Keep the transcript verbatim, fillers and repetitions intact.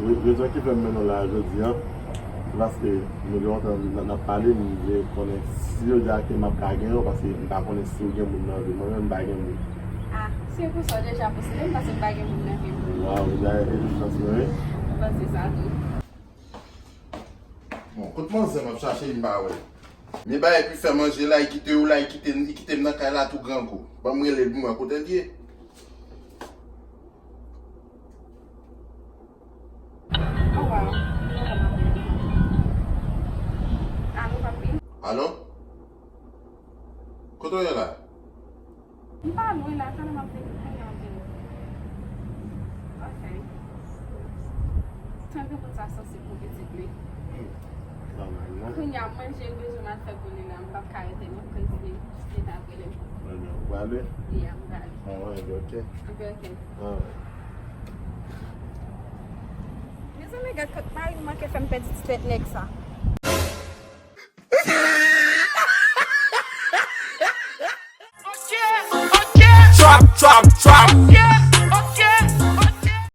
Rezon ki fè m mennen w la jodi a, se paske nou gen lontan n ap pale, m vle konnen si jodi a ke m ap ka gen w, paske m pa konnen si w gen moun nan vi m. Mwen menm, m pa gen moun. Ah, si e pou sa w deja posede m, paske m pa gen moun nan vi m. Waw, dayè, e jis chans mwen, wi. M panse sa tou. Bon, kot manzè m ap chache, m pa wè. Men bagay pou fè manje la, li kite yo la, li kite, li kite m nan kay la tou grangou. Ban m rele l pou m wè kote l ye. Oh, wow. Alo, papi? Alo? Kote w ye la? M pa lwen la, talè m ap vini, kounye a m vini. Ok. Tankou moun sa sansib pou pitit li. Hmm. Sa mal, non? Kounye a manje l bezwen m al fè pou li la, m p ap ka rete non, kounye a m vini. Li t ap rele m. Ebyen, ou prale? Yeah, m prale. Alright, ok. Ok, ok. Alright. Mezanmi, gad kot mari m manke fè m pèdi ti tèt nèg sa. Trap, trap, trap.